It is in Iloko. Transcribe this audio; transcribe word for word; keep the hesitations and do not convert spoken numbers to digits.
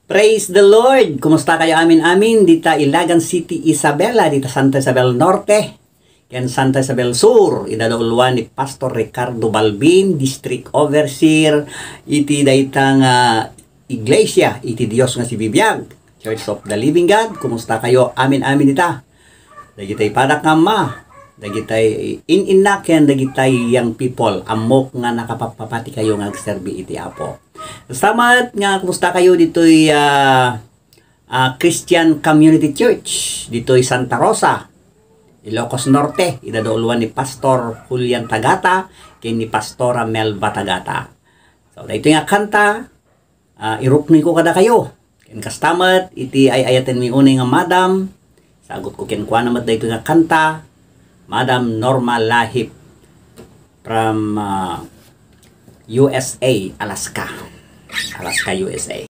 Praise the Lord! Kumusta kayo amin-amin dita Ilagan City, Isabela, dita Santa Isabel Norte, ken Santa Isabel Sur? Ida da uluan ni Pastor Ricardo Balbin, District Overseer iti dayta nga iglesia iti Dios nga sibibiag, Church of the Living God. Kumusta kayo amin-amin dita? Dagitay padak nga amma, dagitay in-inna ken dagitay young people, ammok nga nakapapati kayo nga agserbi iti Apo. Kasta met nga kumusta kayo ditoy, ah, ah, Christian Community Church ditoy Santa Rosa, Ilocos Norte, ida da uluan ni Pastor Julian Tagata ken ni Pastora Melba Tagata. So, daytoy nga kanta, ah, iruknoyko kadakayo. Ken kasta met iti ay-ayatenmi unay nga madam, sagutko kenkuana met daytoy nga kanta, Madam Norma Lahip from, ah, U S A, Alaska. Alaska, U S A.